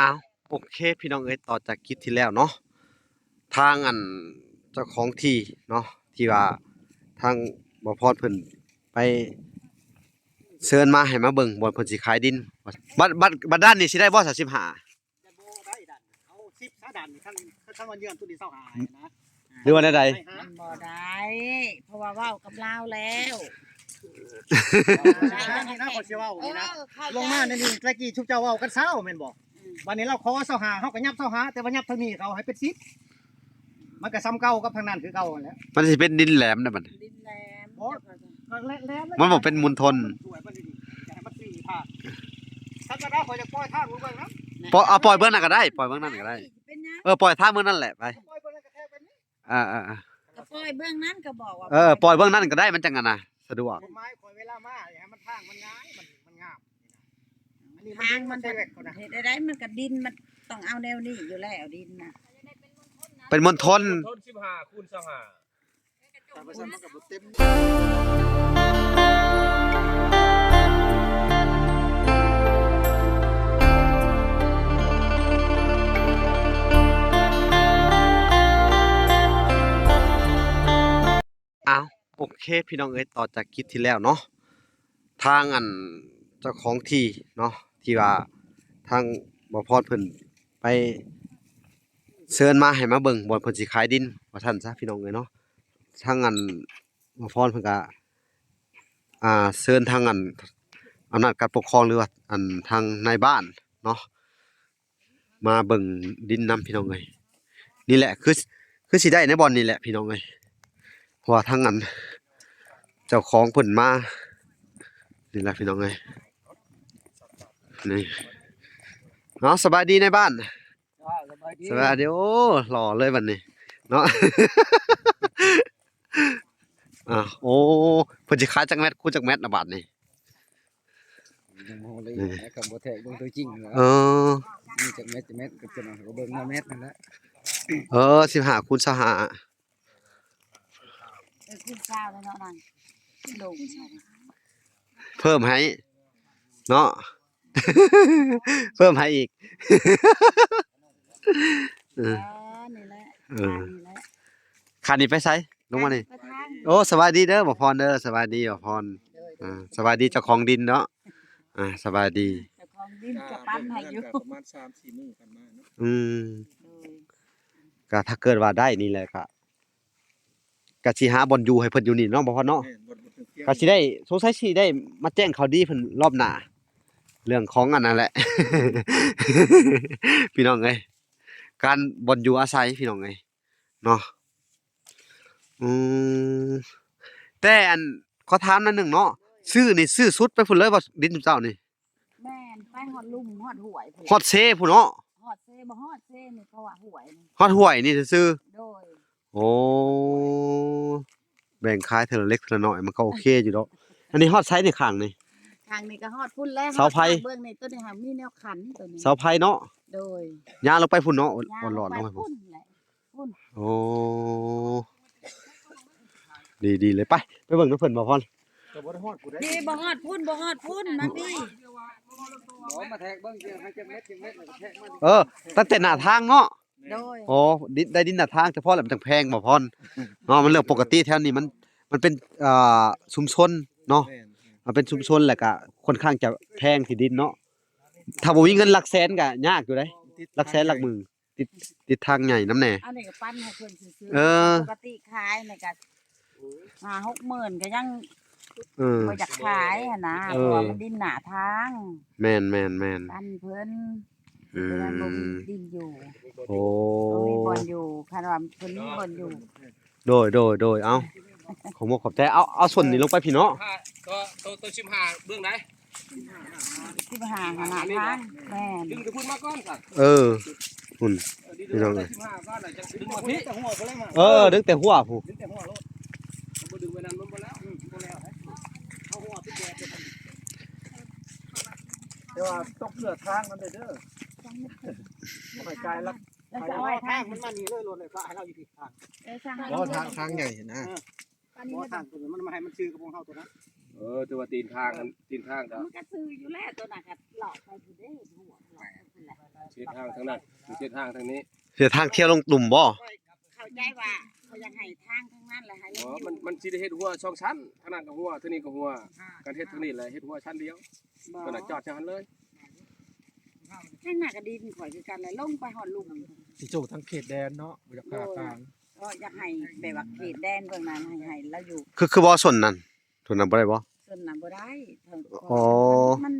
ອ້າວ ໂອເຄ ພີ່ນ້ອງເອີຍ, ຕໍ່ຈາກຄລິບທີ່ແລ້ວເນາະ ທາງອັນເຈົ້າຂອງທີ່ເນາະ ທີ່ວ່າທາງບ່າວພອນເພິ່ນໄປເຊີນມາໃຫ້ມາເບິ່ງບ່ອນເພິ່ນຊິຂາຍດິນ. ບັດ ບັດ ບັດດ້ານນີ້ຊິໄດ້ບໍ່ ສາມສິບຫ້າ? ບໍ່ໄດ້ ດ້ານເອົາສິບ ຊະ ດ້ານນີ້ ຄັນ ຄັນວ່າເຍືອນໂຕນີ້ ຊາວຫ້ານະ ຫຼືວ່າແນວໃດ? ມັນບໍ່ໄດ້ ເພາະວ່າເວົ້າກັບລາວແລ້ວ ໄດ້ ອັນນີ້ນະ ຂ້ອຍຊິເວົ້ານີ້ນະ ເອີ ເຂົ້າໃຈ ລົງມາໃນນີ້ ແຕ່ກີ້ຊຸມເຈົ້າເວົ້າກັນຊາວແມ່ນບໍ່? ອືມ ບັດນີ້ລາວຂໍຊາວຫ້າ ເຮົາກໍຫຍັບຊາວຫ້າ ແຕ່ວ່າຫຍັບທາງນີ້ເຂົາໃຫ້ເປັນສິບ ມັນກໍສ່ຳເກົ່າກັບທາງນັ້ນຄືເກົ່າຫັ້ນແຫຼະ. ມັນຊິເປັນດິນແຫຼມນະບັດນີ້ ດິນແຫຼມ ບໍ່ ກໍແຫຼມ ມັນບໍ່ເປັນມົນທົນ ມັນສວຍ ມັນດີ ຢາກໃຫ້ມັນຕີທາງ ຖ້າກໍໄດ້ ຂ້ອຍຈະປ່ອຍທາງເບິ່ງນຳ ປ່ອຍ ເອົາປ່ອຍເບື້ອງນັ້ນກໍໄດ້ ປ່ອຍເບື້ອງນັ້ນກໍໄດ້ ເປັນຫຍັງ? ເອີ ປ່ອຍທາງເບື້ອງນັ້ນແຫຼະ ໄປ ປ່ອຍເບື້ອງນັ້ນກະແທກແບບນີ້ ອ່າໆ ກໍປ່ອຍເບື້ອງນັ້ນ ກໍບອກວ່າ ເອີ ປ່ອຍເບື້ອງນັ້ນກໍໄດ້ ມັນຈັ່ງອັນນະ ສະດວກ ກົດໝາຍຂ້ອຍເວລາມາ ຢາກໃຫ້ມັນທາງມັນງາມ ມັນ ມັນງາມ ອັນນີ້ມັນ ທາງມັນ ເຮັດໄດ້ ມັນກະດິນ ມັນຕ້ອງເອົາແນວນີ້ຢູ່ແລ້ວ ດິນນະ ເປັນມົນທົນ ມົນທົນ ສິບຫ້າ ຄູນ ຊາວຫ້າ ອ້າວ ໂອເຄ ພີ່ນ້ອງເອີຍ, ຕໍ່ຈາກຄລິບທີ່ແລ້ວເນາະ ທາງອັນເຈົ້າຂອງທີ່ເນາະ ທີ່ວ່າທາງບ່າວພອນເພິ່ນໄປເຊີນມາໃຫ້ມາເບິ່ງບ່ອນເພິ່ນຊິຂາຍດິນວ່າຊັ້ນຊະ ພີ່ນ້ອງເອີຍເນາະ. ທາງອັນບ່າວພອນເພິ່ນກະ ອ່າ ເຊີນທາງອັນອຳນາດການປົກຄອງ ຫຼືວ່າອັນທາງນາຍບ້ານເນາະ ມາເບິ່ງດິນນຳ ພີ່ນ້ອງເອີຍ. ນີ້ແຫຼະ ຄື ຄືຊິໄດ້ໃນບ່ອນນີ້ແຫຼະ ພີ່ນ້ອງເອີຍ ເພາະວ່າທາງອັນເຈົ້າຂອງເພິ່ນມາ ນີ້ແຫຼະ ພີ່ນ້ອງເອີຍ. ນີ້ ເອົາ ສະບາຍດີນາຍບ້ານ. ສະບາຍດີ ສະບາຍດີ. ໂອ້ ຫຼໍ່ເລີຍບັດນີ້ເນາະ. ອ່າ ໂອ້ ເພິ່ນຊິຂາຍຈັກແມັດຄູນຈັກແມັດລະບາດນີ້? ຍັງບໍ່ຮູ້ເລີຍ ແລ້ວກໍບໍ່ແທກເບິ່ງຕົວຈິງແລ້ວ. ເອີ ມີຈັກແມັດ ຈັກແມັດ ກໍຈະມາເບິ່ງມາແມັດນັ້ນແຫຼະ. ເອີ ສິບຫ້າຄູນຊາວຫ້າ ເອີ ຄູນຊາວແລ້ວເນາະນາງ ໂດ ເພີ່ມໃຫ້ເນາະ ເພີ່ມໃຫ້ອີກ. ເອີ ເອີ ນີ້ແຫຼະ ເອີ ຂ້າງນີ້ແຫຼະ ຂ້າງນີ້ໄປໃສ? ລົງມານີ້ ໄປທາງ ໂອ້ ສະບາຍດີເດີ ບ່າວພອນເດີ ສະບາຍດີບ່າວພອນ. ໂດຍ ອ່າ ສະບາຍດີເຈົ້າຂອງດິນເນາະ. ອ່າ ສະບາຍດີ ເຈົ້າຂອງດິນກໍປັນໃຫ້ຢູ່ ປະມານສາມສີ່ມື້ຜ່ານມາເນາະ. ອືມ ໂດຍ ກໍຖ້າເກີດວ່າໄດ້ນີ້ແຫຼະ ກໍ ກະຊິຫາບ່ອນຢູ່ໃຫ້ເພິ່ນຢູ່ນີ້ເນາະ ບ່າວພອນເນາະ. ແມ່ນ ບ່ອນ ບ່ອນເທິງ ກະຊິໄດ້ ສົງໄສຊິໄດ້ມາແຈ້ງຂ່າວດີເພິ່ນລອບໜ້າ ເລື່ອງຂອງອັນນັ້ນແຫຼະ ພີ່ນ້ອງເອີຍ ການບ່ອນຢູ່ອາໄສ ພີ່ນ້ອງເອີຍເນາະ. ອືມ ແຕ່ອັນ ຂໍຖາມໜ້ອຍໜຶ່ງເນາະ ຊື້ນີ້ຊື້ສຸດໄປພຸ້ນເລີຍບໍ່ ດິນເຈົ້ານີ້? ແມ່ນ ໄປຮອດລຸ່ມ ຮອດຫ້ວຍພຸ້ນ ຮອດເຊພຸ້ນເນາະ. ຮອດເຊ ບໍ່ຮອດເຊນີ້ ເພາະວ່າຫ້ວຍນີ້ ຮອດຫ້ວຍນີ້ຊື່ໆ. ໂດຍ ໂອ້ ແບ່ງຂາຍເທື່ອລະເລັກເທື່ອລະນ້ອຍ ມັນກໍໂອເຄຢູ່ດອກ. ອັນນີ້ຮອດໃສນີ້ ຂ້າງນີ້? ຂ້າງນີ້ກໍຮອດພຸ້ນແຫຼະ ເສົາໄຟ ຮອດເບື້ອງນີ້ ໂຕນີ້ຫາມີແນວຂັນ ໂຕນີ້ເສົາໄຟເນາະ. ໂດຍ ຍ່າງລົງໄປພຸ້ນເນາະ ອ່ອນຫຼອດລົງໄປພຸ້ນ ພຸ້ນແຫຼະ ພຸ້ນ. ໂອ້ ດີໆເລີຍ ໄປ ໄປເບິ່ງນຳເພິ່ນ ບ່າວພອນ. ກໍບໍ່ໄດ້ຮອດຜູ້ໃດ ນີ້ ບໍ່ຮອດພຸ້ນ ບໍ່ຮອດພຸ້ນ ມາພີ້. ບໍ່ ມາແທກເບິ່ງ ເອີ ຕັ້ງແຕ່ໜ້າທາງເນາະ. ໂດຍ ອໍ ດິນ ໄດ້ດິນໜ້າທາງສະເພາະແຫຼະ ມັນຈັ່ງແພງ ບ່າວພອນເນາະ. ມັນເລື່ອງປົກກະຕິ ແຖວນີ້ມັນ ມັນເປັນ ອ່າ ຊຸມຊົນເນາະ. ແມ່ນ ມັນເປັນຊຸມຊົນ ແລ້ວກະຂ້ອນຂ້າງຈະແພງທີ່ດິນເນາະ. ຖ້າບໍ່ມີເງິນຫຼັກແສນກະຍາກຢູ່ເດ້ ຫຼັກແສນຫຼັກໝື່ນ ຕິດ ຕິດທາງໃຫຍ່ນຳແດ່. ອັນນີ້ກໍປັນໃຫ້ເພິ່ນຊື່ໆ ເອີ ປົກກະຕິຂາຍນີ້ກໍຫ້າຫົກໝື່ນກໍຍັງ ເອີ ບໍ່ຢາກຂາຍຫັ້ນນະ ເອີ ເພາະວ່າມັນດິນໜ້າທາງ. ແມ່ນໆໆ ປັນເພິ່ນ ອືມ ແຕ່ວ່າບໍ່ມີດິນຢູ່. ໂອ້ ບໍ່ມີບ່ອນຢູ່ ຄັນວ່າເພິ່ນມີບ່ອນຢູ່. ໂດຍ ໂດຍ ໂດຍ ເອົາ ຂອບມຸກຂອບໃຈ. ເອົາ ເອົາສົ້ນນີ້ລົງໄປພີ້ເນາະ. ໂຕ ໂຕ ໂຕສິບຫ້າເບື້ອງໃດ? ສິບຫ້າຫັ້ນນະ ທາງ ແມ່ນ ດຶງແຕ່ພຸ້ນມາກ່ອນຊະ. ເອີ ພຸ້ນ ເອີ ພີ່ນ້ອງເອີຍ ດຶງແຕ່ຫົວພຸ້ນ ເອີ ດຶງແຕ່ຫົວພຸ້ນ ດຶງແຕ່ຫົວໂລດ. ບໍ່ດຶງໄວ້ນຳມັນບໍ່ແລ້ວ ອືມ ບໍ່ແລ້ວ ເອົາຫົວໄປແກະ. ແຕ່ວ່າຕ້ອງເຊື່ອທາງມັນເດີ ບໍ່ໃຫ້ກາຍລັກ ແລ້ວຈະເອົາໄວ້ທາງມັນມານີ້ເລີຍ ໂລດເລີຍ ພາໃຫ້ລາວຢູ່ພີ້ທາງ. ເອີ ທາງ ບໍ່ ທາງ ທາງໃຫຍ່ຫັ້ນນະ. ເອີ ອັນນີ້ ບໍ່ ທາງຕົວນີ້ມັນມາໃຫ້ມັນຊື່ກັບຂອງເຮົາຕົວນັ້ນ. ເອີ ແຕ່ວ່າຕີນທາງ ຕີນທາງກໍ ມັນກໍຊື່ຢູ່ແລ້ວ ຕົວນັ້ນກໍເລາະໄປພຸ້ນເດ້ ຫົວເລາະ. ເຮັດທາງທາງນັ້ນ ເຮັດທາງທາງນີ້ ເຮັດທາງທ່ຽວລົງລຸ່ມບໍ່? ຂ້ອຍເຂົ້າໃຈວ່າເຂົາຢາກໃຫ້ທາງທາງນັ້ນແຫຼະ ໃຫ້ມັນ ອໍ ຢູ່ ມັນ ມັນຊິໄດ້ເຮັດຮົ້ວສອງຊັ້ນ ທາງນັ້ນກໍຮົ້ວ ທາງນີ້ກໍຮົ້ວ ອ່າ ການເຮັດທາງນີ້ແຫຼະ ເຮັດຮົ້ວຊັ້ນດຽວ ບໍ່ ກໍໜ້າຈອດຈັ່ງຫັ້ນເລີຍ ທາງໜ້າກໍດິນຂ້ອຍຄືກັນແຫຼະ ລົງໄປຮອດລຸ່ມ ຊິໂຈກທາງເຂດແດນເນາະ ບໍ່ຢາກ ໂດຍ ພາກາງ ກໍຢາກໃຫ້ແບບວ່າເຂດແດນເບື້ອງນັ້ນໃຫ້ ໃຫ້ລາວຢູ່ ຄື ຄືບໍ່ສົນນັ້ນ ໂຕນັ້ນບໍ່ໄດ້ບໍ່? ສ່ວນນັ້ນບໍ່ໄດ້ ເອີ ອໍ ມັນ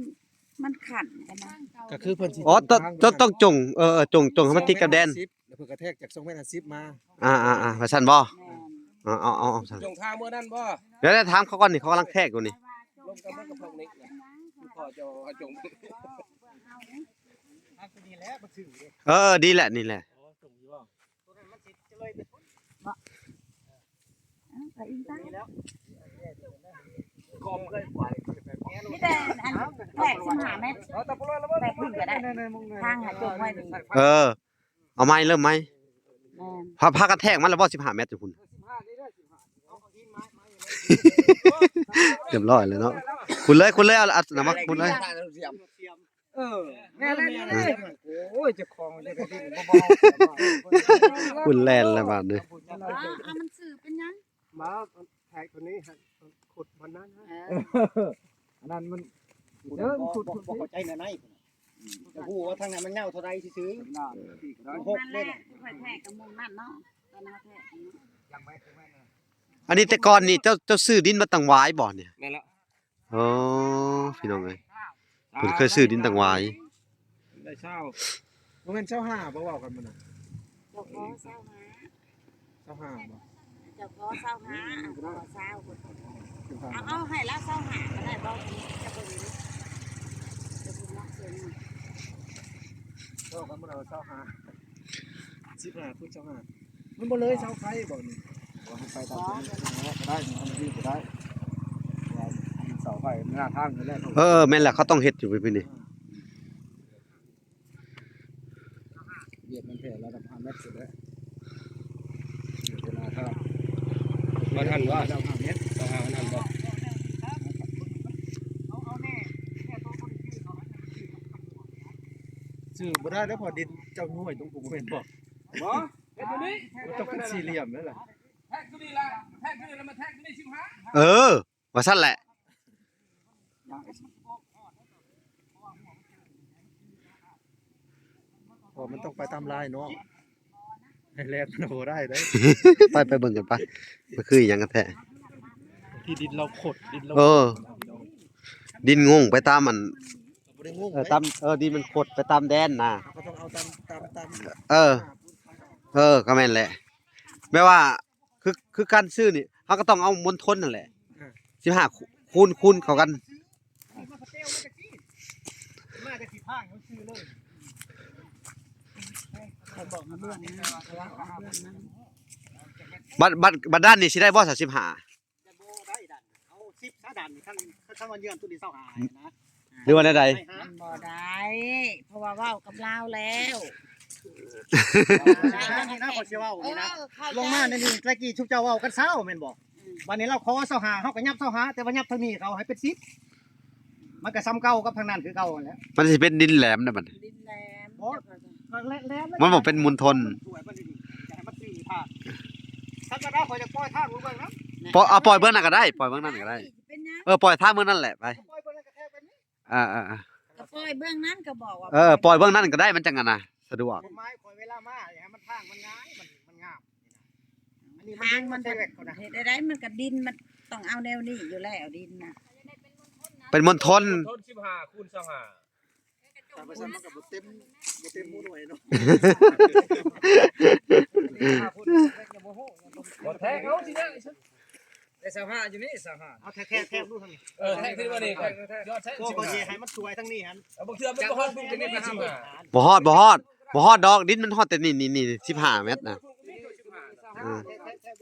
ມັນ ມັນຂັ້ນກັນນະ ກໍຄືເພິ່ນຊິ ອໍ ຕ້ອງ ຕ້ອງ ຕ້ອງຈົ່ງ ເອີ ຈົ່ງ ຈົ່ງໃຫ້ມັນຕິດກັບແດນ ແລ້ວເພິ່ນກະແທກຈາກສອງແມັດຫ້າສິບມາ ອ່າໆໆ ວ່າຊັ້ນບໍ່? ແມ່ນ ເອີ ເອົາ ເອົາ ເອົາ ເອົາ ຈົ່ງທາງເມືອນັ້ນບໍ່? ດຽວ ດຽວຖາມເຂົາກ່ອນນີ້ ເຂົາກຳລັງແທກຢູ່ນີ້ ລົງກັບມັນກັບພວກນີ້ນະ ຄືພໍ່ເຈົ້າເອົາຈົ່ງ ເອີ ດີແຫຼະ ນີ້ແຫຼະ ໄປອີກຊະ ມີແຕ່ອັນແທກສິບຫ້າແມັດ ແທກຂຶ້ນກໍໄດ້ ທາງຫາຈົບໄວ້ນີ້ ເອີ ເອົາໃໝ່ ເລີ່ມໃໝ່ ແມ່ນ ພາ ພາກັນແທກມັນແລ້ວບໍ່ ສິບຫ້າແມັດຢູ່ພຸ້ນ ຮຽບຮ້ອຍແລ້ວເນາະ ຂຸດເລີຍ ຂຸດເລີຍ ເອົາ ເອົາ ເອົາມາຂຸດເລີຍ ເອີ ແມ່ນແລ້ວ ແມ່ນແລ້ວ ໂອ້ຍ ເຈົ້າຂອງເດ້ ຂຸດແລ່ນແລ້ວບາດນີ້ ອ່າ ມັນຊື່ເປັນຫຍັງ? ມາແທກຕົວນີ້ໃຫ້ຂຸດບ່ອນນັ້ນ ເອີ ອັນນັ້ນມັນ ເດີ ຂຸດ ຂຸດ ບໍ່ເຂົ້າໃຈແນວໃນ ອືມ ຈະຮູ້ວ່າທາງນັ້ນມັນຍາວເທົ່າໃດຊື່ໆ ມັນຫົກເດ້ ຂ້ອຍແທກກັບມຸມນັ້ນເນາະ ຕອນເຮົາແທກ ອັນນີ້ແຕ່ກ່ອນນີ້ເຈົ້າ ເຈົ້າຊື້ດິນມາຕັ້ງຫວາຍບໍ່ນີ້? ແມ່ນແລ້ວ ອໍ ພີ່ນ້ອງເອີຍ ເພິ່ນເຄີຍຊື້ດິນຕັ້ງຫວາຍ ໄດ້ຊາວ ບໍ່ແມ່ນຊາວຫ້າບໍ່ ເວົ້າກັນມື້ນັ້ນ ເຈົ້າຂໍຊາວຫ້າ ຊາວຫ້າບໍ່? ເຈົ້າຂໍຊາວຫ້າ ເອົາ ຂໍຊາວ ເອົາ ເອົາໃຫ້ລາວຊາວຫ້າກໍໄດ້ບໍ່? ຈະເບິ່ງຢູ່ ຈະເບິ່ງເນາະ ເຊິ່ງ ເວົ້າກັນມື້ນັ້ນຊາວຫ້າ ສິບຫ້າຄູນຊາວຫ້າ ມັນບໍ່ເລີຍເສົາໄຟບໍ່ນີ້? ວ່າໃຫ້ໄປຕາມ ອໍ ຕົວນີ້ກໍໄດ້ ມັນຢູ່ກໍໄດ້ ວ່າເສົາໄຟໜ້າທາງນີ້ແຫຼະ ເອີ ແມ່ນແຫຼະ ເຂົາຕ້ອງເຮັດຢູ່ພີ້ນີ້ ອ່າ ວຽກມັນແທ້ລະດັບຫ້າແມັດພຸ້ນແຫຼະ ວຽກໜ້າທາງ ມັນຫັ້ນບໍ່? ລະດັບຫ້າແມັດ ລະດັບຫ້າມັນຫັ້ນບໍ່? ຊື່ບໍ່ໄດ້ແລ້ວ ເພາະດິນເຈົ້າຍ້ວຍຕົງພຸ້ນ ບໍ່ແມ່ນບໍ່? ບໍ່ ເຮັດຕົວນີ້ ມັນຕ້ອງເປັນສີ່ຫຼ່ຽມແລ້ວລະ ແທກຕົວນີ້ລະ ແທກຕົວນີ້ລະ ມາແທກຕົວນີ້ສິບຫ້າ ເອີ ວ່າຊັ້ນແຫຼະ ເພາະມັນຕ້ອງໄປຕາມລາຍເນາະ ໃຫ້ແລ່ນນະບໍ່ໄດ້ເດ້ ໄປ ໄປເບິ່ງກັນໄປ ມັນຄືອີ່ຫຍັງກັນແທ້ ທີ່ດິນລາວຂົດ ດິນລາວ ເອີ ດິນງົງໄປຕາມອັນ ບໍ່ໄດ້ງົງ ເອີ ເດ້ ຕາມ ເອີ ດິນມັນຂົດໄປຕາມແດນນະ ເຮົາກໍຕ້ອງເອົາຕາມ ຕາມ ຕາມ ເອີ ເອີ ກໍແມ່ນແຫຼະ ແບບວ່າ ຄື ຄືການຊື້ນີ້ ເຮົາກໍຕ້ອງເອົາມົນທົນຫັ້ນແຫຼະ ເອີ ສິບຫ້າຄູນ ຄູນເຂົ້າກັນ ບັດ ບັດ ບັດດ້ານນີ້ຊິໄດ້ບໍ່ ຊາວຫ້າ? ຈະບໍ່ໄດ້ດ້ານ ເອົາສິບຊະ ດ້ານນີ້ ຄັນ ຄັນວ່າເຍືອນຕົວນີ້ຊາວຫ້ານະ ຫຼືວ່າແນວໃດ? ມັນບໍ່ໄດ້ ເພາະວ່າເວົ້າກັບລາວແລ້ວ ນີ້ນະ ຂ້ອຍຊິເວົ້ານີ້ນະ ເອີ ເຂົ້າໃຈ ລົງມາໃນນີ້ ແຕ່ກີ້ຊຸມເຈົ້າເວົ້າກັນຊາວແມ່ນບໍ່? ອືມ ບັດນີ້ລາວຂໍຊາວຫ້າ ເຮົາກໍຫຍັບຊາວຫ້າ ແຕ່ວ່າຫຍັບທາງນີ້ເຂົາໃຫ້ເປັນສິບ ມັນກໍສ່ຳເກົ່າກັບທາງນັ້ນຄືເກົ່າຫັ້ນແຫຼະ ມັນຊິເປັນດິນແຫຼມນະບັດນີ້ ດິນແຫຼມ ບໍ່ ເຈົ້າກໍ ມັນບໍ່ເປັນມົນທົນ ທຳມະດາຂ້ອຍຈະປ່ອຍທາງເບື້ອງນັ້ນ ປ່ອຍ ເອົາປ່ອຍເບື້ອງນັ້ນກໍໄດ້ ປ່ອຍເບື້ອງນັ້ນກໍໄດ້ ເປັນຫຍັງ? ເອີ ປ່ອຍທາງເບື້ອງນັ້ນແຫຼະ ໄປ ປ່ອຍເບື້ອງນັ້ນກໍແທກແບບນີ້ ອ່າໆ ກໍປ່ອຍເບື້ອງນັ້ນກໍບອກວ່າ ເອີ ປ່ອຍເບື້ອງນັ້ນກໍໄດ້ ມັນຈັ່ງອັນນະ ສະດວກ ກົດໝາຍຂ້ອຍເວລາມາ ຢາກໃຫ້ມັນທາງມັນງ່າຍ ມັນ ມັນງາມ ອັນນີ້ມັນ ທາງມັນ ເຮັດໄດ້ໃດ ມັນກໍດິນ ມັນຕ້ອງເອົາແນວນີ້ຢູ່ແລ້ວ ດິນນະ ເປັນມົນທົນ ມົນທົນສິບຫ້າຄູນຊາວຫ້າ ຖ້າໄປຊັ້ນມັນກໍບໍ່ເຕັມ ບໍ່ເຕັມຫົວໜ່ວຍເນາະ ບໍ່ແທກເອົາຊິໄດ້ ໄດ້ຊາວຫ້າຢູ່ນີ້ ຊາວຫ້າ ເອົາແທກ ແທກ ແທກດູທາງນີ້ ເອີ ແທກຂຶ້ນມານີ້ ຍອດແທກ ກໍຊິໃຫ້ມັນສວຍທາງນີ້ຫັ້ນ ເອົາ ບາງເທື່ອມັນບໍ່ຮອດ ບໍ່ຮອດ ບໍ່ຮອດ ບໍ່ຮອດດອກ ດິນມັນຮອດແຕ່ນີ້ ນີ້ ນີ້ ສິບຫ້າແມັດນະ ເອີ ແທກ ແທກ ແທກ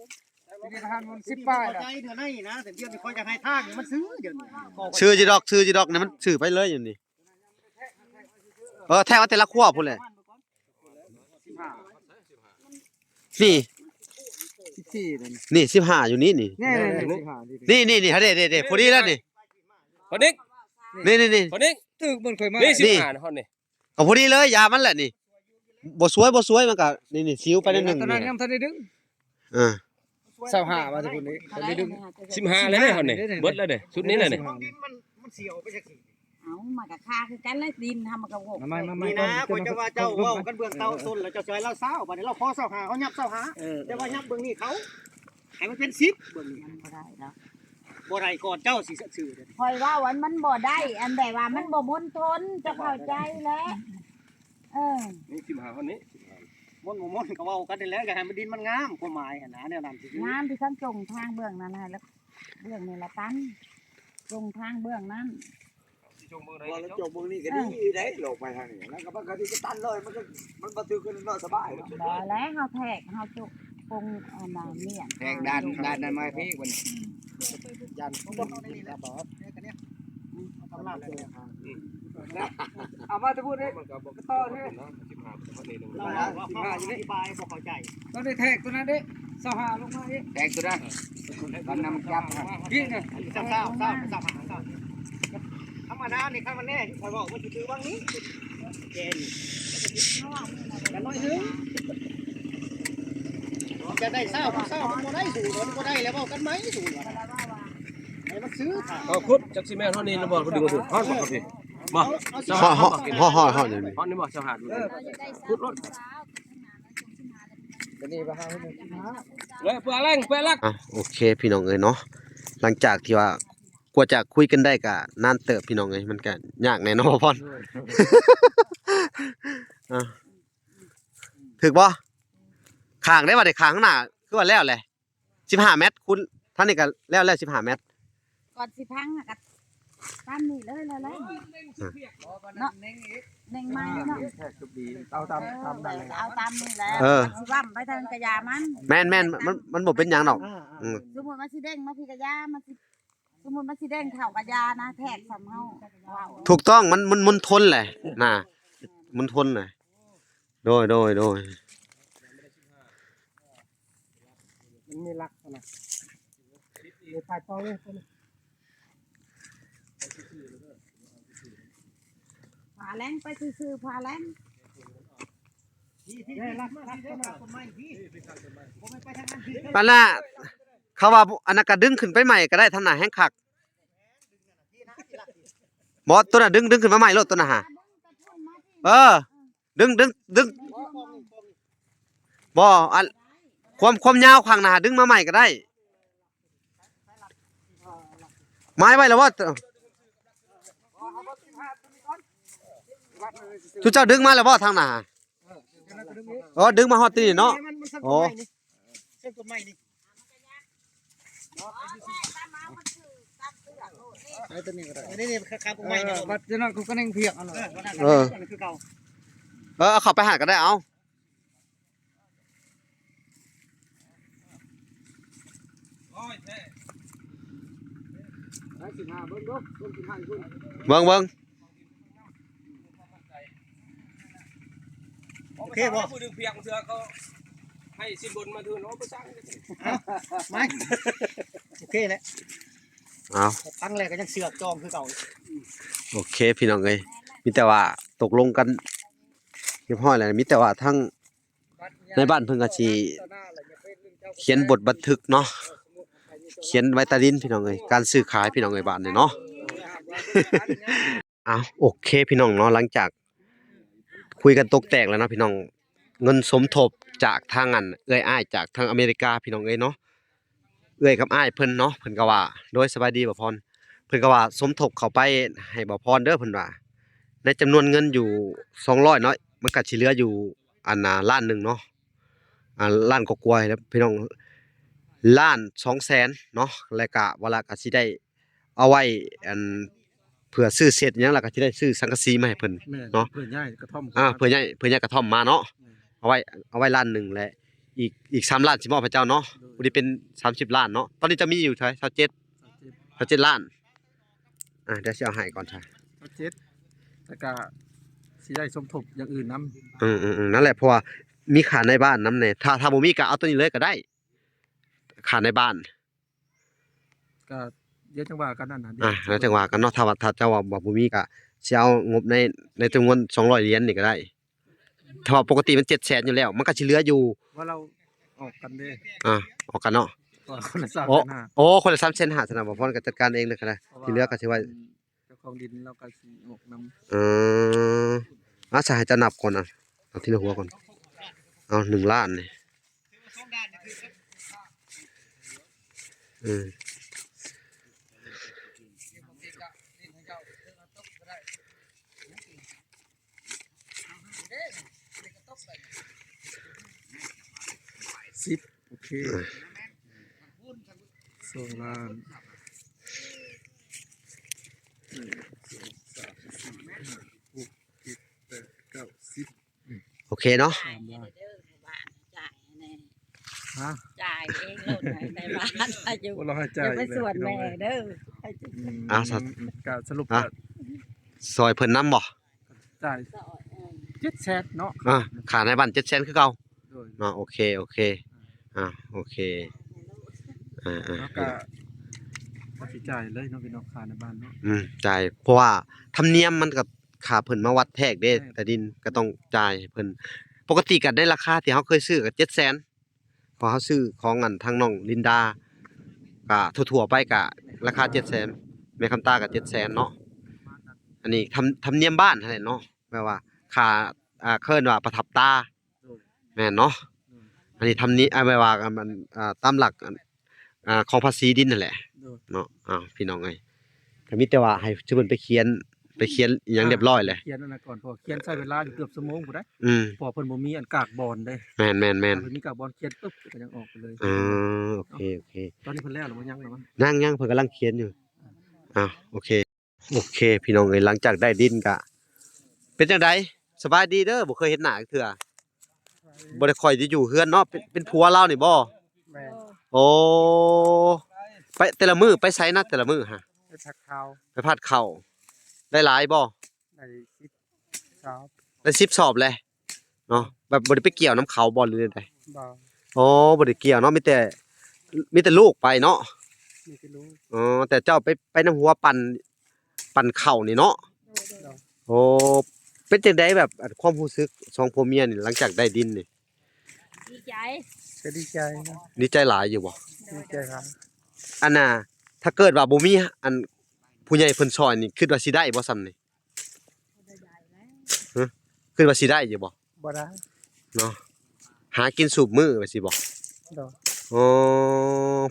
ສິບປາຍລະ ເຂົ້າໃຈເທື່ອໃນນະ ແຕ່ດຽວນີ້ຂ້ອຍຢາກໃຫ້ທາງມັນຊື້ ດຽວນີ້ ຊື້ຢູ່ດອກ ຊື້ຢູ່ດອກ ນີ້ມັນຊື້ໄປເລີຍຢູ່ນີ້ ເອີ ແທກເອົາແຕ່ລະຂົວພຸ້ນແຫຼະ ນີ້ ສິບສີ່ ນີ້ ສິບຫ້າ ຢູ່ນີ້ ນີ້ ນີ້ ນີ້ ສິບຫ້າ ນີ້ ນີ້ ນີ້ ເດ້ ເດ້ ເດ້ ພໍດີແລ້ວນີ້ ພໍດີ ນີ້ ນີ້ ນີ້ ພໍດີ ຖືກມັນເຄີຍມາ ນີ້ ສິບຫ້າ ນີ້ ຮອດນີ້ ກໍພໍດີເລີຍ ຢາມັນແຫຼະນີ້. ບໍ່ສວຍ ບໍ່ສວຍ ມັນກໍ ນີ້ ນີ້ ຊິວໄປໜ້ອຍໜຶ່ງ. ຕອນນັ້ນຍັງບໍ່ທັນໄດ້ດຶງ. ເອີ ຊາວຫ້າ ວ່າຊິພຸ້ນນີ້ ເພິ່ນໄດ້ດຶງ ສິບຫ້າ ແລ້ວເດ້ ເຮົານີ້ ເບິດແລ້ວເດ້ ຊຸດນີ້ແຫຼະນີ້. ເອົາ ມັນກໍຄາຄືກັນແຫຼະ ດິນເຮົາມັນກໍໂຫກ. ມາ ມາ ມາ ນີ້ນະ ຂ້ອຍຈະວ່າເຈົ້າເວົ້າກັນເບື້ອງເຕົາຕົ້ນ ແລ້ວເຈົ້າຊິໃຫ້ລາວຊາວ ບາດນີ້ລາວຂໍຊາວຫ້າ ເຮົາຫຍັບຊາວຫ້າ ແຕ່ວ່າຫຍັບເບິ່ງນີ້ເຂົາ ໃຫ້ມັນເປັນສິບເບິ່ງນີ້ ມັນບໍ່ໄດ້ດອກ. ບໍ່ໄດ້ກ່ອນເຈົ້າຊິຊື້ເດ້. ຂ້ອຍເວົ້າອັນມັນບໍ່ໄດ້ ອັນແບບວ່າມັນບໍ່ມົນທົນ ເຈົ້າເຂົ້າໃຈແລ້ວ. ເອີ ນີ້ ສິບຫ້າ ຮອດນີ້ ມົນບໍ່ມົນກໍເວົ້າກັນນີ້ແຫຼະ ຢາກໃຫ້ມັນ ດິນມັນງາມ ຄວາມໝາຍຫັ້ນນະ ແນວນັ້ນຊື່ໆ. ງາມທີ່ຊັ້ນ ຈົ່ງທາງເບື້ອງນັ້ນໃຫ້ລະ ເບື້ອງນີ້ລະຕັນ ຈົ່ງທາງເບື້ອງນັ້ນ. ວ່າລະຈົກເບິ່ງນີ້ກໍດີເດ້ ລົງໄປທາງນີ້ ແລ້ວກໍມັນກໍຊິຕັນເລີຍ ມັນກໍ ມັນບໍ່ຖືກກັນເນາະ ສະບາຍເນາະ. ບໍ່ແລ້ວ ເຮົາແທກ ເຮົາຈົກປົງອັນນັ້ນ ແທກດ້ານ ດ້ານນັ້ນມາພີ້ ມັນ ອືມ ຢ້ານ ເອົາມາແຕ່ພຸ້ນເດ້ ມັນກໍບໍ່ຕໍ່ເດ້. ລາວອະທິບາຍບໍ່ເຂົ້າໃຈ ຕ້ອງໄດ້ແທກຕົວນັ້ນເດ້ ຊາວຫ້າ ລົງມາອີກ ແທກຕົວນັ້ນ ມັນນຳຈັບ ພີ້ນະ ຊາວ ຊາວຫ້າ ທຳມະດານີ້ ຄັນມັນແນ່ ຂ້ອຍເວົ້າມັນຊິຖືຫວ່າງນີ້ ແກ່ນີ້ ແຕ່ໜ້ອຍໜຶ່ງ ຈະໄດ້ຊາວ ຊາວ ມັນບໍ່ໄດ້ ສູງ ມັນບໍ່ໄດ້ແລ້ວ ເວົ້າກັນໃໝ່ ສູງ ໃຫ້ມັນຊື້ ເອົາ ຂຸດ ຈັກຊິແມ່ນຮອດນີ້ຫຼືບໍ່ ພໍດີບໍ່ຖືກ ຮອດບໍ່ຄັບພີ່ ບໍ່ ຮອດ ຮອດ ຮອດ ຮອດນີ້ບໍ່ ຊາວຫ້າ ເອີ ຂຸດລົດ ຕົວນີ້ປະມານ ເອີຍ ເພື່ອແລງ ເພື່ອລັກ. ອ່ະ ໂອເຄ ພີ່ນ້ອງເອີຍເນາະ ຫຼັງຈາກທີ່ວ່າ ກວ່າຈະຄຸຍກັນໄດ້ກະນານເຕີບ ພີ່ນ້ອງເອີຍ ມັນກະຍາກແນ່ເນາະ ພອນ ເອີ ຖືກບໍ່? ຂ້າງໄດ້ ບາດນີ້ ຂ້າງຂ້າງໜ້າ ຄືວ່າແລ້ວແຫຼະ ສິບຫ້າແມັດ ຄູນທາງນີ້ກໍແລ້ວ ແລ້ວສິບຫ້າແມັດ ກ່ອນຊິພັງກໍຕາມນີ້ເລີຍ ແລ້ວ ແລ້ວ ເນາະ ເໜັງໃໝ່ເນາະ ເອົາຕາມ ເອີ ຕາມນັ້ນແຫຼະ ເອົາຕາມນີ້ແຫຼະ ເອີ ຊິຫວ່ຳໄປທາງກະຢາມັນ ແມ່ນໆ ມັນ ມັນບໍ່ເປັນຫຍັງດອກ ອ່າໆ ອືມ ສົມມຸດວ່າຊິເດ້ງມາພີ້ກະຢາ ມັນຊິ ສົມມຸດມັນຊິເດ້ງເຂົ້າກະຢານະ ແທກສ່ຳເຮົາເວົ້າ ຖືກຕ້ອງ ມັນ ມັນມົນທົນແຫຼະນະ ມົນທົນນະ ໂດຍ ໂດຍ ໂດຍ ມັນມີຫຼັກນະ ມີປາຍເປົ້າເລີຍ ພາແລງໄປຊື່ໆ ພາແລງ ເອີ ຫຼັກ ຫຼັກ ຕົ້ນໄມ້ພີ້ ບໍ່ແມ່ນໄປທາງນັ້ນພີ້ ປານລະ ເຂົາວ່າ ອັນນັ້ນກໍດຶງຂຶ້ນໄປໃໝ່ກໍໄດ້ ທາງໜ້າແຮງຄັກ ບໍ່ ຕົວນັ້ນດຶງ ດຶງຂຶ້ນມາໃໝ່ໂລດ ຕົວນັ້ນຫາ ເອີ ດຶງ ດຶງ ດຶງ ບໍ່ ອັນ ຄວາມ ຄວາມຍາວຂ້າງໜ້າ ດຶງມາໃໝ່ກໍໄດ້ ໝາຍໄວ້ແລ້ວບໍ່? ຊຸມເຈົ້າດຶງມາແລ້ວບໍ່ທາງໜ້າ? ເອີ ດຶງມາຮອດທີ່ນີ້ເນາະ. ໂອ້ ເອີ ເອີ ເອີ ເອົາເຂົ້າໄປຫັ້ນກໍໄດ້ ເອົາ. ເບິ່ງ ເບິ່ງ ໂອເຄບໍ່? ຜູ້ດຶງພຽງເທື່ອເຂົາໃຫ້ສິນບົນມາເທື່ອເນາະ ບໍ່ຊ່າງ ມາ ໂອເຄແຫຼະ ເອົາ ຕັ້ງແລ້ວກໍຍັງເຊືອກຈອງຄືເກົ່າ. ໂອເຄ ພີ່ນ້ອງເອີຍ ມີແຕ່ວ່າຕົກລົງກັນຮຽບຮ້ອຍແລ້ວ ມີແຕ່ວ່າທາງ ໃນບ້ານເພິ່ນກໍຊິຂຽນບົດບັນທຶກເນາະ ຂຽນໃບຕາດິນ ພີ່ນ້ອງເອີຍ ການຊື້ຂາຍ ພີ່ນ້ອງເອີຍ ບ້ານນີ້ເນາະ. ອ້າວ ໂອເຄ ພີ່ນ້ອງເນາະ ຫຼັງຈາກຄຸຍກັນຕົກແຕກແລ້ວເນາະ ພີ່ນ້ອງ ເງິນສົມທົບຈາກທາງ ອັນ ເອື້ອຍອ້າຍຈາກທາງອາເມລິກາ ພີ່ນ້ອງເອີຍເນາະ. ເອື້ອຍກັບອ້າຍເພິ່ນເນາະ ເພິ່ນກໍວ່າ ໂດຍ ສະບາຍດີ ບ່າວພອນ ເພິ່ນກໍວ່າສົມທົບເຂົ້າໄປໃຫ້ບ່າວພອນເດີ ເພິ່ນວ່າ ໃນຈຳນວນເງິນຢູ່ສອງຮ້ອຍເນາະ ມັນກໍຊິເຫຼືອຢູ່ ອັນນ່າ ລ້ານໜຶ່ງເນາະ ອ່າ ລ້ານກວ່າໆແລ້ວ ພີ່ນ້ອງ ລ້ານສອງແສນເນາະ ແລ້ວກໍວ່າລະກໍຊິໄດ້ເອົາໄວ້ ອັນ ເພື່ອຊື້ເຊັດຫຍັງ ແລ້ວກໍຊິໄດ້ຊື້ສັງກະສີມາໃຫ້ເພິ່ນ ແມ່ນ ເນາະ ເພື່ອຍ້າຍກະທ່ອມ ອ່າ ເພື່ອຍ້າຍ ເພື່ອຍ້າຍກະທ່ອມມາເນາະ ແມ່ນ ເອົາໄວ້ ເອົາໄວ້ລ້ານໜຶ່ງ ແລະ ອີກ ອີກສາມລ້ານຊິມອບໃຫ້ເຈົ້າເນາະ ໂດຍ ຜູ້ທີ່ເປັນສາມສິບລ້ານເນາະ ຕອນນີ້ເຈົ້າມີຢູ່ເທົ່າໃດ? ຊາວເຈັດ ຊາວເຈັດ ຊາວເຈັດລ້ານ ອ່າ ດຽວຊິເອົາໃຫ້ກ່ອນຊະ ຊາວເຈັດ ແລ້ວກະຊິໄດ້ສົມທົບຢ່າງອື່ນນຳ ອືມໆໆ ນັ້ນແຫຼະ ເພາະວ່າມີຄ່ານາຍບ້ານນຳແດ່ ຖ້າ ຖ້າບໍ່ມີກະເອົາໂຕນີ້ເລີຍກະໄດ້ ຄ່ານາຍບ້ານ ກະດຽວຈັ່ງວ່າກັນນັ້ນນະ ອ່າ ດຽວຈັ່ງວ່າກັນເນາະ ຖ້າວ່າ ຖ້າເຈົ້າວ່າບໍ່ ບໍ່ມີກະ ຊິເອົາງົບໃນ ໃນຈຳນວນສອງຮ້ອຍຫຼຽນນີ້ກໍໄດ້. ຖ້າວ່າປົກກະຕິມັນເຈັດແສນຢູ່ແລ້ວ ມັນກໍຊິເຫຼືອຢູ່ ວ່າລາວອອກກັນເດ້. ອ່າ ອອກກັນເນາະ. ກໍຄົນລະສາມແສນຫ້າ. ອໍ ຄົນລະສາມແສນຫ້າ ຊັ້ນນະ ບ່າວພອນກໍຈັດການເອງເລີຍກໍໄດ້ ທີ່ເຫຼືອກໍຊິໄວ້ ເຈົ້າຂອງດິນລາວກໍຊິອອກນຳ. ເອີ ອາ ສະ ໃຫ້ເຈົ້ານັບກ່ອນນະ ເອົາທີລະຫົວກ່ອນ. ເອົາໜຶ່ງລ້ານນີ້ ເອີ ສິບ ໂອເຄ ເອີ ສອງລ້ານ ໜຶ່ງ ສອງ ສາມ ສີ່ ຫ້າ ຫົກ ເຈັດ ແປດ ເກົ້າ ສິບ ໂອເຄເນາະ. ສາມລ້ານ ຈ່າຍແດ່ ຮະ ຈ່າຍເອງໂລດ ໃນບ້ານ ຢູ່ ບໍ່ລອຍ ຈ່າຍ ຢ່າໄປສວນແມ່ເດີ. ອືມ ອ່າ ສະ ອືມ ກະສະຫຼຸບ ອ່າ ກະ ຊ່ອຍເພິ່ນນຳບໍ່? ຈ່າຍ ເອີ ເຈັດແສນເນາະ. ອ່າ ຄ່າໃນບ້ານເຈັດແສນຄືເກົ່າ. ໂດຍ ເນາະ ໂອເຄ ໂອເຄ ອ່າ ໂອເຄ ອ່າ ອ່າ ເຮົາກະ ກະຊິຈ່າຍເລີຍເນາະ ພີ່ນ້ອງ ຄ່າໃນບ້ານເນາະ. ອືມ ຈ່າຍ ເພາະວ່າທຳນຽມມັນກະ ຄ່າເພິ່ນມາວັດແທກເດ້ ແມ່ນ ໃຕ້ດິນກະຕ້ອງຈ່າຍໃຫ້ເພິ່ນ. ປົກກະຕິກະໃນລາຄາທີ່ເຮົາເຄີຍຊື້ກະເຈັດແສນ ເພາະເຮົາຊື້ຂອງອັນທາງນ້ອງລິນດາ ກະທົ່ວໆໄປກະລາຄາເຈັດແສນ ແມ່ຄຳຕາກະເຈັດແສນເນາະ. ອັນນີ້ທຳ ທຳນຽມບ້ານຫັ້ນແຫຼະເນາະ ແບບວ່າຄ່າ ອ່າ ເອີ້ນວ່າປະທັບຕາ. ໂດຍ ແມ່ນເນາະ. ໂດຍ ອັນນີ້ທຳນີ້ ອ່າ ແບບວ່າ ອ່າ ມັນ ອ່າ ຕາມຫຼັກ ອ່າ ຂອງພາສີດິນຫັ້ນແຫຼະ. ໂດຍ ເນາະ. ອ້າວ ພີ່ນ້ອງເອີຍ ກໍມີແຕ່ວ່າໃຫ້ຊຸມເພິ່ນໄປຂຽນ ໄປຂຽນອີ່ຫຍັງ ອ່າ ຮຽບຮ້ອຍແຫຼະ. ຂຽນອັນນັ້ນກ່ອນ ເພາະວ່າຂຽນໃຊ້ເວລາຢູ່ເກືອບຊົ່ວໂມງພຸ້ນໃດ໋. ອືມ ເພາະວ່າເພິ່ນບໍ່ມີອັນກາກບອນເດ້. ແມ່ນໆໆ ຖ້າເພິ່ນມີກາກບອນຂຽນປຶບ ກໍຍັງອອກໄປເລີຍ. ເອີ ໂອເຄ ໂອເຄ. ຕອນນີ້ເພິ່ນແລ້ວຫຼືຍັງລະວະ? ຍັງໆ ເພິ່ນກຳລັງຂຽນຢູ່. ອ່າ ໂອເຄ. ໂອເຄ ພີ່ນ້ອງເອີຍ ຫຼັງຈາກໄດ້ດິນກະ ເປັນຈັ່ງໃດ? ສະບາຍດີເດີ ບໍ່ເຄີຍເຫັນໜ້າຈັກເທື່ອ. ບໍ່ໄດ້ຄ່ອຍໄດ້ຢູ່ເຮືອນເນາະ. ເປັນ ເປັນຜົວລາວນີ້ບໍ່? ແມ່ນ. ໂອ້ ໄປແຕ່ລະມື້ໄປໃສນະ ແຕ່ລະມື້ຫະ? ໄປພັດເຂົ້າ. ໄປພັດເຂົ້າ. ໄດ້ຫຼາຍບໍ່? ໄດ້ສິບສອບ. ໄດ້ສິບສອບແຫຼະເນາະ. ແບບບໍ່ໄດ້ໄປກ່ຽວນຳເຂົາບໍ່ ຫຼືແນວໃດ? ບໍ່. ອໍ ບໍ່ໄດ້ກ່ຽວເນາະ ມີແຕ່ ມີແຕ່ລູກໄປເນາະ. ມີແຕ່ລູກ. ອໍ ແຕ່ເຈົ້າໄປ ໄປນຳຫົວປັ່ນ ປັ່ນເຂົ້ານີ້ເນາະ. ໂດຍ ໂດຍ. ໂອ້ ເປັນຈັ່ງໃດແບບ ອັນ ຄວາມຮູ້ສຶກສອງຜົວເມຍນີ້ ຫຼັງຈາກໄດ້ດິນນີ້? ດີໃຈ. ກໍດີໃຈນະ. ດີໃຈຫຼາຍຢູ່ບໍ່? ດີໃຈຫຼາຍ. ອັນນ່າ ຖ້າເກີດວ່າບໍ່ມີ ອັນ ຜູ້ໃຫຍ່ເພິ່ນຊ່ອຍນີ້ ຄິດວ່າຊິໄດ້ບໍ່ຊ່ຳນີ້? ບໍ່ໄດ້ແລ້ວ. ຮະ? ຄິດວ່າຊິໄດ້ຢູ່ບໍ່? ບໍ່ໄດ້ເນາະ. ຫາກິນຊຸມື້ວ່າຊີ້ບໍ່? ໂດຍ. ອໍ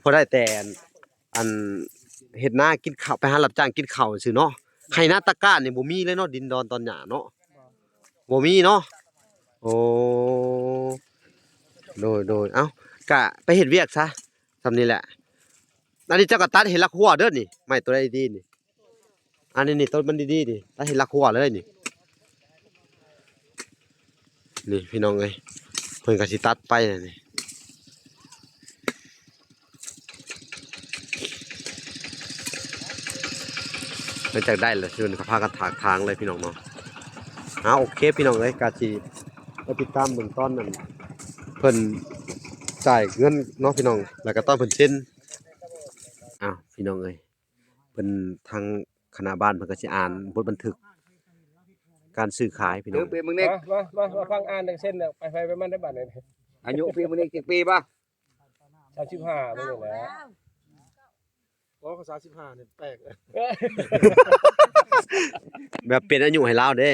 ພໍໄດ້ແຕ່ ອັນ ອັນເຮັດນາກິນເຂົ້າ ໄປຫາຮັບຈ້າງກິນເຂົ້າຊື່ເນາະ. ໄຮ່ນາຕາກ້ານີ້ບໍ່ມີເລີຍເນາະ ດິນດອນຕອນຫຍ້າເນາະ. ບໍ່ ບໍ່ມີເນາະ. ໂອ້ ໂດຍ ໂດຍ. ເອົ້າ ກະໄປເຮັດວຽກຊະ ຊ່ຳນີ້ແຫຼະ. ອັນນີ້ເຈົ້າກໍຕັດໃຫ້ລັກຮົ້ວເດີນີ້ ໄມ້ຕົວໃດດີນີ້. ອັນນີ້ນີ້ ຕົ້ນມັນດີໆນີ້ ຕັດໃຫ້ລັກຮົ້ວເລີຍນີ້. ນີ້ພີ່ນ້ອງເອີຍ ເພິ່ນກໍຊິຕັດໄປນີ້. ຫຼັງຈາກໄດ້ແລ້ວ ເພິ່ນກໍພາກັນຖາກຖາງເລີຍພີ່ນ້ອງເນາະ. ເອົາ ໂອເຄພີ່ນ້ອງເອີຍ ກໍຊິໄປຕິດຕາມເບິ່ງຕອນນັ້ນ ເພິ່ນຈ່າຍເງິນເນາະພີ່ນ້ອງ ແລ້ວກໍຕອນເພິ່ນເຊັນ. ເອົາ ພີ່ນ້ອງເອີຍ ເພິ່ນ ທາງຄະນະບ້ານເພິ່ນກໍຊິອ່ານບົດບັນທຶກການຊື້ຂາຍພີ່ນ້ອງ. ເອີ ເປັນເບິ່ງແດ່ ມາ ມາ ມາ ມາຟັງອ່ານເສັນແລ້ວ ໄປໃຜໄປມັນໄດ້ບັດນີ້. ອາຍຸເປັນເບິ່ງແດ່ຈັກປີບໍ່? ສາມສິບຫ້າ ເບິ່ງແລ້ວ. ບໍ່ ສາມສິບຫ້ານີ້ແປກ ແບບເປັນອາຍຸໃຫ້ລາວເດ້.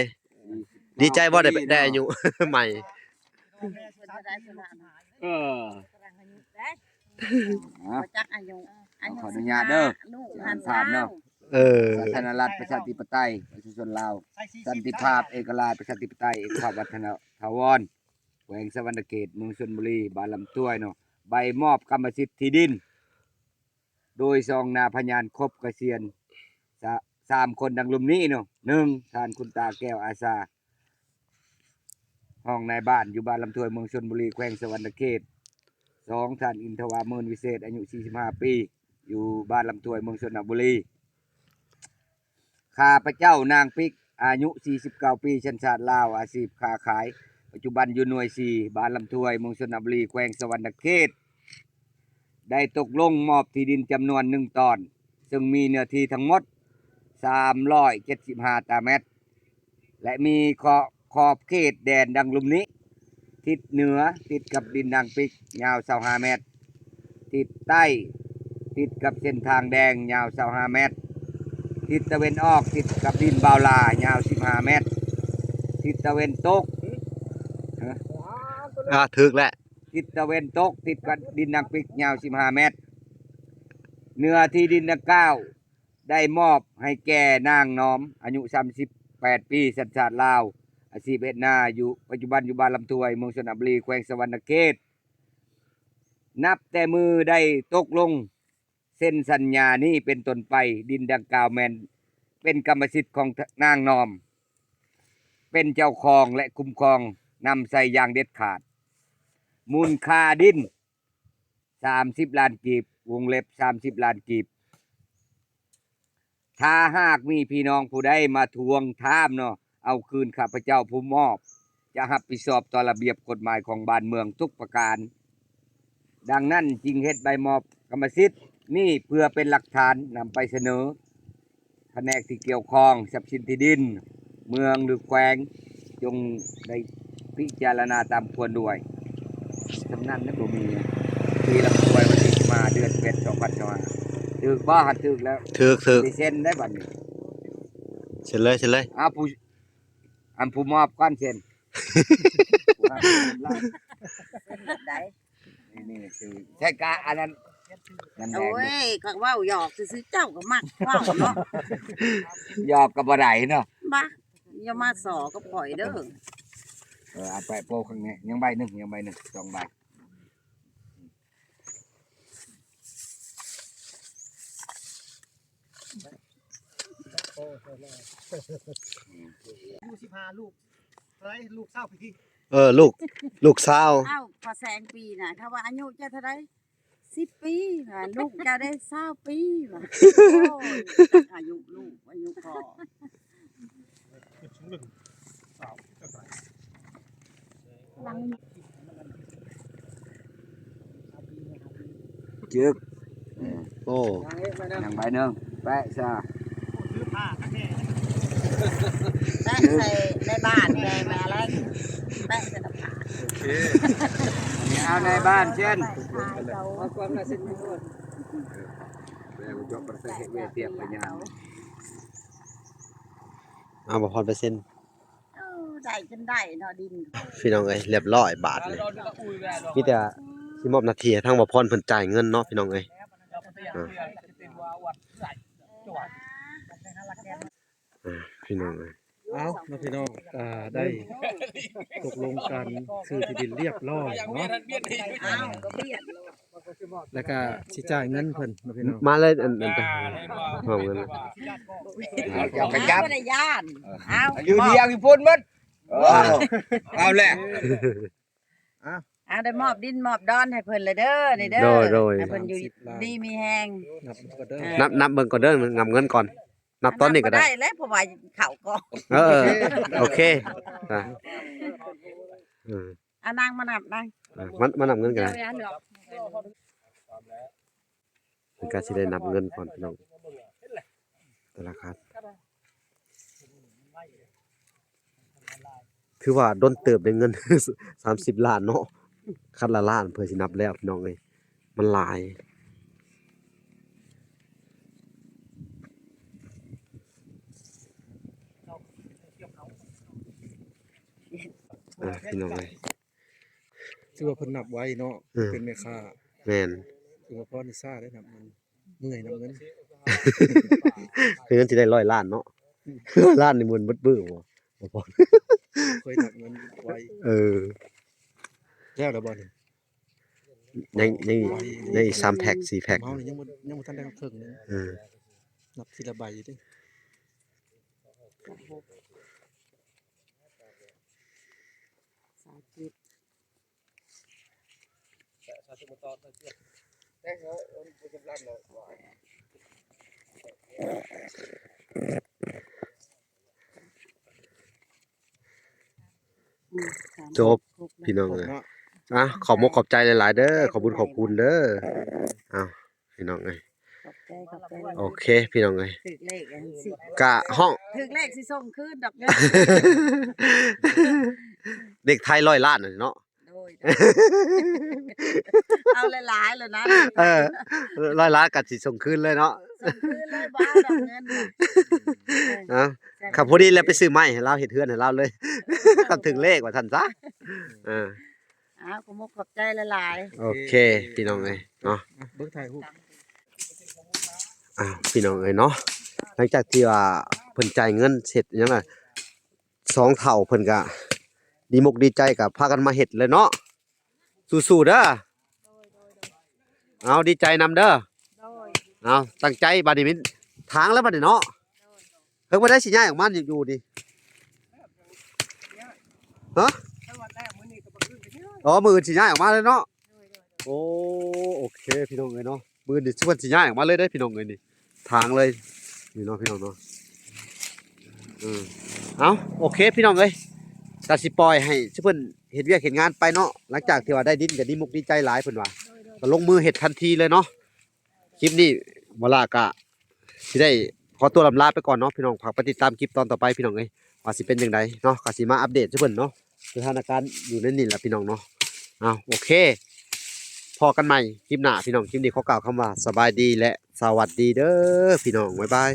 ດີໃຈບໍ່ໄດ້ ໄດ້ອາຍຸໃໝ່? ເອີ ບໍ່ຈັກອາຍຸ ອາຍຸ ຂໍອະນຸຍາດເດີ ອາຍຸ ຖາມເນາະ. ເອີ ສາທາລະນະລັດ ປະຊາທິປະໄຕ ປະຊາຊົນລາວ ສັນຕິພາບ ເອກະລາດ ປະຊາທິປະໄຕ ເອກະພາບ ວັດທະນະຖາວອນ ແຂວງສະຫວັນນະເຂດ ເມືອງຊົນບູລີ ບ້ານລຳຖ້ວຍເນາະ ໃບມອບກຳມະສິດທີ່ດິນ ໂດຍສອງໜ້າພະຍານຄົບກະສຽນ ສາ ສາມຄົນດັ່ງລຸ່ມນີ້ເນາະ. ໜຶ່ງ ທ່ານຄຸນຕາ ແກ້ວອາສາ ຮອງນາຍບ້ານ ຢູ່ບ້ານລຳຖ້ວຍ ເມືອງຊົນບູລີ ແຂວງສະຫວັນນະເຂດ. ສອງ ທ່ານ ອິນທະວາ ໝື່ນວິເສດ ອາຍຸ ສີ່ສິບຫ້າ ປີ ຢູ່ບ້ານລຳຖ້ວຍ ເມືອງຊົນນະບູລີ. ຂ້າພະເຈົ້າ ນາງປິກ ອາຍຸ ສີ່ສິບເກົ້າ ປີ ສັນຊາດລາວ ອາຊີບຄ້າຂາຍ ປັດຈຸບັນຢູ່ໜ່ວຍ ສີ່ ບ້ານລຳຖ້ວຍ ເມືອງຊົນນະບູລີ ແຂວງສະຫວັນນະເຂດ ໄດ້ຕົກລົງມອບທີ່ດິນຈຳນວນ ໜຶ່ງ ຕອນ ເຊິ່ງມີເນື້ອທີ່ທັງໝົດ ສາມຮ້ອຍເຈັດສິບຫ້າຕາແມັດ ແລະ ມີຂອບ ຂອບເຂດແດນດັ່ງລຸ່ມນີ້: ທິດເໜືອ ຕິດກັບດິນດ່າງປິກ ຍາວຊາວຫ້າແມັດ, ທິດໃຕ້ ຕິດກັບເສັ້ນທາງແດງ ຍາວຊາວຫ້າແມັດ, ທິດຕາເວັນອອກ ຕິດກັບດິນບ່າວຫຼ້າ ຍາວສິບຫ້າແມັດ, ທິດຕາເວັນຕົກ ຮະ? ອ່າ ຖືກແລ້ວ. ທິດຕາເວັນຕົກ ຕິດກັບດິນດ່າງປິກ ຍາວສິບຫ້າແມັດ. ເນື້ອທີ່ດິນດັ່ງກ່າວ ໄດ້ມອບໃຫ້ແກ່ນາງນອມ ອາຍຸສາມສິບແປດປີ ສັນຊາດລາວ, ອາຊີບເຮັດນາ ຢູ່ ປັດຈຸບັນຢູ່ບ້ານລຳຖ້ວຍ ເມືອງຊົນນະບູລີ ແຂວງສະຫວັນນະເຂດ. ນັບແຕ່ມື້ໄດ້ຕົກລົງເຊັນສັນຍານີ້ເປັນຕົ້ນໄປ, ດິນດັ່ງກ່າວແມ່ນເປັນກຳມະສິດຂອງນາງນອມ, ເປັນເຈົ້າຂອງ ແລະ ຄຸ້ມຄອງນຳໃຊ້ຢ່າງເດັດຂາດ. ມູນຄ່າດິນ ສາມສິບລ້ານກີບ ວົງເລັບ ສາມສິບລ້ານກີບ. ຖ້າຫາກມີພີ່ນ້ອງຜູ້ໃດມາທວງຖາມເນາະ ເອົາຄືນຂ້າພະເຈົ້າຜູ້ມອບ ຈະຮັບຜິດຊອບຕໍ່ລະບຽບກົດໝາຍຂອງບ້ານເມືອງທຸກປະການ. ດັ່ງນັ້ນຈຶ່ງເຮັດໃບມອບກຳມະສິດນີ້ເພື່ອເປັນຫຼັກຖານນຳໄປສະເໜີ ພະແນກທີ່ກ່ຽວຂ້ອງ ຊັບສິນທີ່ດິນ ເມືອງ ຫຼື ແຂວງ ຈົ່ງໄດ້ພິຈາລະນາຕາມຄວນດ້ວຍ. ສຳນັ້ນນະ ບໍ່ມີ ປີລະບໍ່ໄວ ວັນທີສິບຫ້າ ເດືອນເອັດ ສອງພັນຊາວຫ້າ ຖືກບໍ່? ຫາກຖືກແລ້ວ ຖືກ ຖືກ ໄດ້ເຊັນໄດ້ບັດນີ້ ເຊັນເລີຍ ເຊັນເລີຍ. ເອົາ ຜູ້ ອັນຜູ້ມອບກ່ອນເຊັນ ໄດ້ ນີ້ ນີ້ ໃສ່ກະອັນນັ້ນ ນັ້ນແດງ. ໂອ້ຍ ກໍເວົ້າຫຍອກຊື່ໆ ເຈົ້າກໍມັກເວົ້າເນາະ ຫຍອກກໍບໍ່ໄດ້ເນາະ ບາ ຢ່າມາສໍ້ກັບຂ້ອຍເດີ. ເອີ ເອົາໄປໂປະຂ້າງໃນ ຍັງໃບໜຶ່ງ ຍັງໃບໜຶ່ງ ສອງໃບ. ອາຍຸສິບຫ້າ ລູກເທົ່າໃດ? ລູກຊາວປີ. ເອີ ລູກ ລູກຊາວ. ອ້າວ ພໍ່ແສງປີນະ ເຂົາວ່າອາຍຸເຈົ້າເທົ່າໃດ? ສິບປີວ່າ ລູກເຈົ້າໄດ້ຊາວປີວ່າ. ໂອ້ຍ ອາຍຸລູກ ອາຍຸພໍ່. ຈຶ່ກ ໂອ້ ຍັງໃບໜຶ່ງ ແປະຊະ ແປະໃສ່ໃນບ້ານແດ່ ແມ່ແລງ ແປະໃສ່ໜ້າຜາກ. ໂອເຄ ອັນນີ້ເອົາໃນບ້ານເຊັ່ນ ເອົາຄວາມໜ້າເຊັ່ນ ເອົາບໍ່ພອນໄປເຊັນ. ເອີ ໄດ້ຈົນໄດ້ເນາະ ດິນ. ພີ່ນ້ອງເອີຍ ຮຽບຮ້ອຍບາດນີ້ ມີແຕ່ຊິມອບໜ້າທີ່ໃຫ້ທາງບ່າວພອນເພິ່ນຈ່າຍເງິນເນາະ ພີ່ນ້ອງເອີຍ. ອ່າ ອ່າ ພີ່ນ້ອງເອີຍ ເອົາເນາະ ພີ່ນ້ອງ ອ່າ ໄດ້ຕົກລົງກັນຊື້ທີ່ດິນຮຽບຮ້ອຍເນາະ. ອ້າວ ກໍບຽດ ແລ້ວກະຊິຈ່າຍເງິນເພິ່ນເນາະ ພີ່ນ້ອງ. ມາເລີຍ ອັນ ອັນ ໄປມອບເງິນ ເອົາ ເຈົ້າໄປຈັບ ບໍ່ໄດ້ຢ້ານ. ເອົາ ຢູ່ທີ່ຍັງຢູ່ພຸ້ນໝົດ. ເອີ ເອົາແຫຼະ ເອົາ ໄດ້ມອບດິນມອບດອນໃຫ້ເພິ່ນແລ້ວເດີ ນີ້ເດີ. ໂດຍ ໂດຍ ໃຫ້ເພິ່ນຢູ່ດີມີແຮງ. ນັບເບິ່ງກ່ອນເດີ ນັບເງິນກ່ອນ ນັບຕອນນີ້ກໍໄດ້ ໄດ້ແລ້ວ ເພາະວ່າເຂົ້າກ່ອນ. ເອີ ໂອເຄ ອ່າ ເອີ ອ່າ ນາງມານັບນາງ ອ່າ ມາ ມານັບເງິນກໍໄດ້. ເພິ່ນກໍຊິໄດ້ນັບເງິນກ່ອນ ພີ່ນ້ອງ ແຕ່ລະຄັນ ຖືວ່າດົນເຕີບໄດ້ເງິນ ສາມສິບລ້ານເນາະ ຄັນລະລ້ານເພື່ອຊິນັບແລ້ວ ພີ່ນ້ອງເອີຍ ມັນຫຼາຍ. ອ່າ ພີ່ນ້ອງເອີຍ ຖືວ່າເພິ່ນນັບໄວເນາະ. ເອີ ເປັນແມ່ຄ້າ ແມ່ນ ຖືວ່າພໍນິຊາໄດ້ນັບເງິນ ເມື່ອຍນຳເງິນ ຄືເງິນຊິໄດ້ຮ້ອຍລ້ານເນາະ ຮ້ອຍລ້ານນີ້ໝູນເບິດມື້ບໍ່ ບໍ່ພໍ. ເຄີຍນັບເງິນໄວ. ເອີ ແລ້ວລະບໍ່ນີ້? ຍັງ ຍັງ ຍັງອີກສາມແພັກ ສີ່ແພັກ ເຮົານີ້ຍັງບໍ່ ຍັງບໍ່ທັນໄດ້ຮອດເຄິ່ງໜຶ່ງ. ເອີ ນັບທີລະໃບເດ້ ສາມສິບ ຈົບ ພີ່ນ້ອງເອີຍ. ອ່ະ ຂອບມົກຂອບໃຈຫຼາຍໆເດີ ຂອບບຸນຂອບຄຸນເດີ. ອ້າວ ພີ່ນ້ອງເອີຍ ຂ ຂອບໃຈ ຂອບໃຈ ໂອເຄ ພີ່ນ້ອງເອີຍ ຖືກເລກອັນຊິ ກະຮ້ອງ ຖືກເລກຊິສົ່ງຄືນດອກເງິນ ເລກໄທຮ້ອຍລ້ານນັ້ນເນາະ ໂດຍ ເອົາຫຼາຍໆແລ້ວນະ ເອີ ຮ້ອຍລ້ານກໍຊິສົ່ງຄືນເລີຍເນາະ ສົ່ງຄືນເລີຍ ບໍ່ເອົາດອກເງິນ ເອີ ຄັນພໍດີແລ້ວໄປຊື້ໄມ້ໃຫ້ລາວ ເຮັດເຮືອນໃຫ້ລາວເລີຍ ຄັນຖືກເລກວ່າຊັ້ນຊະ ເອີ ອ້າວ ກໍມຸກຂອບໃຈຫຼາຍໆ ໂອເຄ ພີ່ນ້ອງເອີຍເນາະ ເບິ່ງຖ່າຍຮູບ ອ້າວ ພີ່ນ້ອງເອີຍເນາະ ຫຼັງຈາກທີ່ວ່າເພິ່ນຈ່າຍເງິນເສັດຫຍັງລະ ສອງເຖົ້າເພິ່ນກະດີມົກດີໃຈ ກະພາກັນມາເຮັດເລີຍເນາະ ສູ້ໆເດີ ເອົາ ດີໃຈນຳເດີ ເອົາ ຕັ້ງໃຈ ບາດນີ້ມີທາງແລ້ວບາດນີ້ເນາະ ເຮີຍ ບໍ່ໄດ້ຊິຍ້າຍອອກມາຢູ່ນີ້ ຮະ ອໍ ມື້ອື່ນຊິຍ້າຍອອກມາເລີຍເນາະ ໂອ້ ໂອເຄ ພີ່ນ້ອງເອີຍເນາະ ມື້ອື່ນນີ້ເພິ່ນຊິຍ້າຍອອກມາເລີຍເດ້ ພີ່ນ້ອງເອີຍນີ້ ທາງເລີຍ ນີ້ເນາະ ພີ່ນ້ອງເນາະ ເອີ ເອົາ ໂອເຄ ພີ່ນ້ອງເອີຍ ກະຊິປ່ອຍໃຫ້ຊຸມເພິ່ນເຮັດວຽກເຮັດງານໄປເນາະ ຫຼັງຈາກທີ່ວ່າໄດ້ດິນກະດີມົກດີໃຈຫຼາຍ ເພິ່ນວ່າ ກະລົງມືເຮັດທັນທີເລີຍເນາະ ຄລິບນີ້ ເວລາກະຊິໄດ້ຂໍຕົວລ່ຳລາໄປກ່ອນເນາະ ພີ່ນ້ອງ ຝາກໄປຕິດຕາມຄລິບຕອນຕໍ່ໄປ ພີ່ນ້ອງເອີຍ ວ່າຊິເປັນຈັ່ງໃດເນາະ ກະຊິມາອັບເດດໃຫ້ເພິ່ນເນາະ ສະຖານະການຢູ່ໃນນີ້ລະ ພີ່ນ້ອງເນາະ ເອົາ ໂອເຄ ພໍ້ກັນໃໝ່ຄລິບໜ້າ ພີ່ນ້ອງ ຄລິບນີ້ຂໍກ່າວຄຳວ່າສະບາຍດີ ແລະ ສະຫວັດດີເດີ ພີ່ນ້ອງ ບາຍບາຍ.